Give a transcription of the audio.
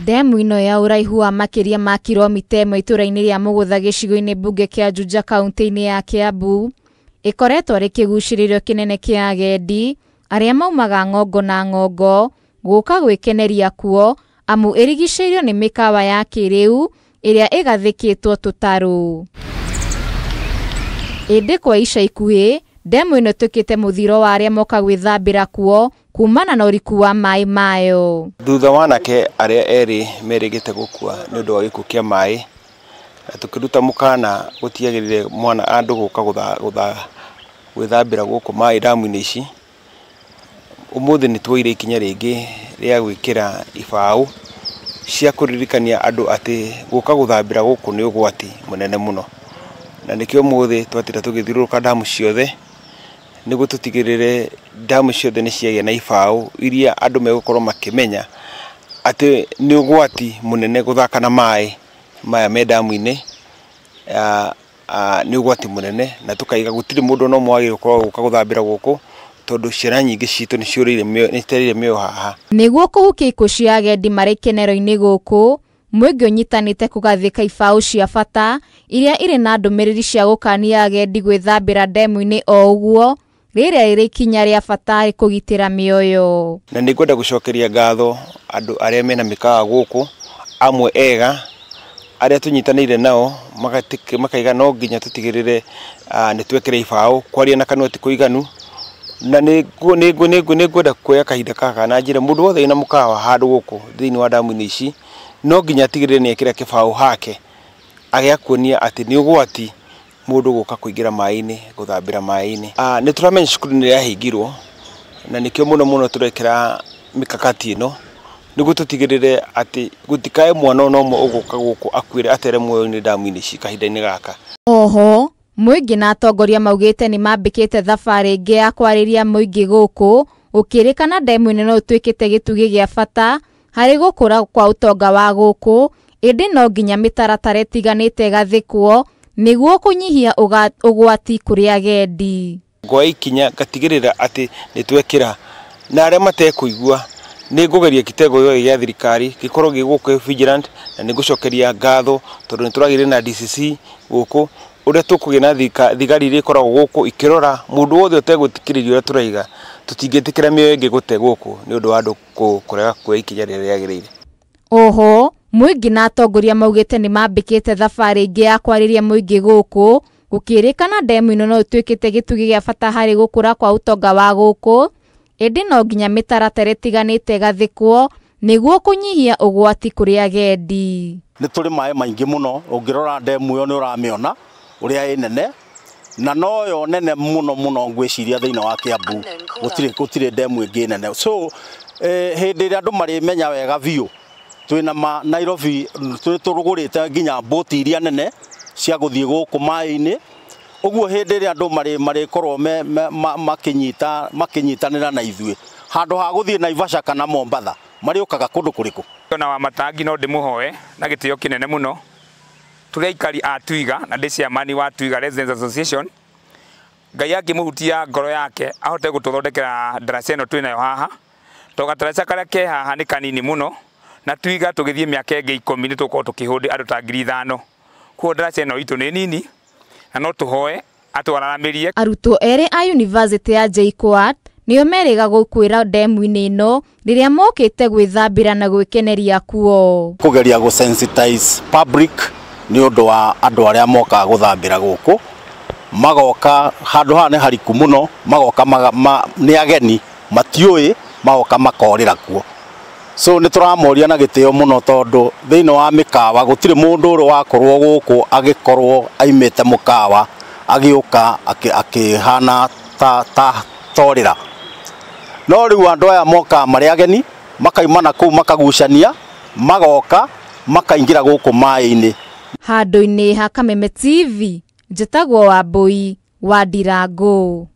Ndemu ĩno ya ũraihu wa makĩria ma kiromita 1 itũra-inĩ rĩa Mũgũtha gĩcigo-inĩ mbunge kĩa Juja kaunti-inĩ ya Kiambu ĩkoretwo ĩrĩ kĩgucĩrĩrio kĩnene kĩa agendi arĩa maumaga ng'ongo na ng'ongo gũka gwĩkeneria kuo amu ĩrigicĩirio nĩ mĩkawa ya kĩrĩu ĩrĩa ĩgathĩkĩtwo tũtarũ. Ĩndĩ kwa ica ikuhĩ ndemu ĩno ĩtuĩkĩte mũthiro wa arĩa moka gwĩthambĩra kuo kumana na ũriku wa maĩ mayo. Thutha wa anake arĩa erĩ merĩgĩte gũkua nĩ ũndũ wa gĩkuũ kĩa maĩ, na tũkĩruta mũkana gũtiagĩrĩire mwana andũ gũka gwĩthambĩra gũkũ maĩ ndamu-inĩ ici. Ũmũthĩ nĩ tuoire ikinya rĩngĩ rĩa gwĩkĩra ibaũ cia kũririkania andũ atĩ gũka gũthambĩra gũkũ nĩ ũgwati mũnene mũno, na nĩkĩo ũmũthĩ twatinda tũgĩthiũrũrũka ndamu ciothe nĩguo tũtigĩrĩre ndamu ciothe nĩ ciagĩa na ibaũ iria andũ megũkorwo makĩmenya atĩ nĩ ũgwati mũnene gũthaka na maĩ maya me ndamu-inĩ. Nĩ ũgwati mũnene, na tũkaiga gũtirĩ mũndũ no ũmwe wagĩrĩirwo gũkorwo gũka gũthambĩra gũkũ tondũ ciana nyingĩ citũ nĩ ciũrĩire nĩ citereire mĩoyo haha. Nĩguo kũhukia ikuũ cia agendi marĩ ikenero-inĩ gũkũ, mũingĩ ũnyitanĩte kũgathĩka ibaũ cia bata iria irĩ na ndũmĩrĩri cia gũkania agendi gwĩthambĩra ndemu-inĩ o ũguo rĩrĩa rĩrĩ ikinya rĩa bata harĩ kũgitĩra mĩoyo. Na nĩ ngwenda gũcokeria ngatho andũ arĩa mena mĩkawa gũkũ, amwe ega arĩa tũnyitanĩire nao makaiga no nginya tũtigĩrĩre nĩ twekĩra ibaũ. Kwaria na kanua ti kũiganu, na nĩ ngwenda kuoya kahinda gaka na njĩre mũndũ wothe wĩna mũkawa handũ gũkũ thĩinĩ wa ndamu-inĩ ici no nginya atigĩrĩre nĩ ekĩra kĩbaũ hake agĩa kuonia atĩ nĩ ũgwati mũndũ gũka kũingĩra maĩ-inĩ gũthambĩra maĩ-inĩ. Nĩ tũramenya cukuru nĩ yahingirwo, na nĩkĩo mũno mũno tũrekĩra mikakati ĩno nĩguo tũtigĩrĩre atĩ gũtikae mwana ona ũmwe ũgũka gũkũ akuĩre atere muoyo-inĩ ndamu-inĩ ici kahinda-inĩ gaka. Oho mũingĩ na atongoria maugĩte nĩ mambĩkĩte thabarĩ ĩngĩ ya kwarĩria mũingĩ gũkũ gũkĩrĩkana ndemu ĩno no ĩtuĩkĩte gĩtugĩ gĩa bata harĩ gũkũra kwa ũtonga wa gũkũ, ĩndĩ no nginya mĩtaratara ĩtiganĩte ĩgathĩkwo nĩguo kũnyihia ũgwati kũrĩ agendi. Ngoya ikinya ngatigĩrĩra atĩ nĩ twekĩra, na arĩa matekũigua nĩ ngũgeria kitengo gĩothe gĩa thirikari gĩkorwo gĩ gũkũ vigilant, na nĩ ngũcokeria ngatho tondũ nĩ tũragĩire na DCC gũkũ ũrĩa tũkũgĩa na thigari iria ikoragwo gũkũ ikĩrora mũndũ wothe ũtegũthikĩrĩria ũrĩa tũraiga. Tũtingĩtĩkĩra mĩoyo ĩngĩ gũte gũkũ nĩ ũndũ wa andũ kũrega kuoya ikinya rĩrĩa rĩagĩrĩire. Oho mũingĩ na atongoria maugĩte nĩ mambĩkĩte thabarĩ ĩngĩ ya kwarĩria mũingĩ gũkũ gũkĩrĩkana ndemu ĩno no ĩtuĩkĩte gĩtugĩ gĩa bata harĩ gũkũra kwa ũtonga wa gũkũ, ĩndĩ no nginya mĩtaratara ĩtiganĩte ĩgathĩkwo nĩguo kũnyihia ũgwati kũrĩ agendi. Nĩ tũrĩ maĩ maingĩ mũno, ũngĩrora ndemu ĩyo nĩ ũramĩona ũrĩa ĩ nene, na noyo nene mũno mũno ngwĩciria thĩinĩ wa Kiambu gũtirĩ ndemu ĩngĩ nene. So hĩndĩ ĩrĩa andũ marĩmenya wega biũ twĩna ma Nairobi tũrũgũrĩte nginya mbũti iria nene cia gũthiĩ gũkũ maĩ-inĩ, ũguo hĩndĩ ĩrĩa andũ marĩkorwo makĩnyitanĩra na ithuĩ handũ ha gũthiĩ Naivasha kana Mombatha marĩũkaga kũndũ kũrĩkũ. Ona wa matangi no ndĩmũhoe na gĩtĩo kĩnene mũno tũrĩ aikari a Twiga na ndĩ chairman wa Twiga Residents Association, Ngai angĩmũhutia ngoro yake ahote gũtũthondekera ndaraca ĩno twĩnayo haha, tondũ gataraca karĩa ke haha nĩ kanini mũno, na Twiga tũgĩthiĩ mĩaka ĩngĩ 10 nĩ tũgũkorwo tũkĩhũndĩ andũ ta 5,000. Koguo ndaraca ĩno itũ nĩ nini na no tũhoe atwararamĩrie. Arutwo erĩ a yunivasĩtĩ ya JKUAT nĩo merĩga gũkuĩra ndemu-inĩ ĩno rĩrĩa mokĩte gwĩthambĩra na gwĩkeneria kuo. Kũgeria gũ sensitize public nĩ ũndũ wa andũ arĩa mokaga gũthambĩra gũkũ, magoka handũ haha nĩ hariku mũno, magoka nĩ ageni matiũĩ, magoka makorĩra kuo. So nĩ tũramoria na gĩtĩo mũno tondũ thĩinĩ wa mĩkawa gũtirĩ mũndũ ũrĩ wakorwo gũkũ agĩkorwo aimĩte mũkawa agĩũka akĩhana ta torĩra. No rĩu andũ aya mokaga marĩ ageni makauma na kũu makagucania magoka makaingĩra gũkũ maĩ-inĩ. Handũ-inĩ ha Kameme TV, njĩtagwo Wambui wa Ndirango.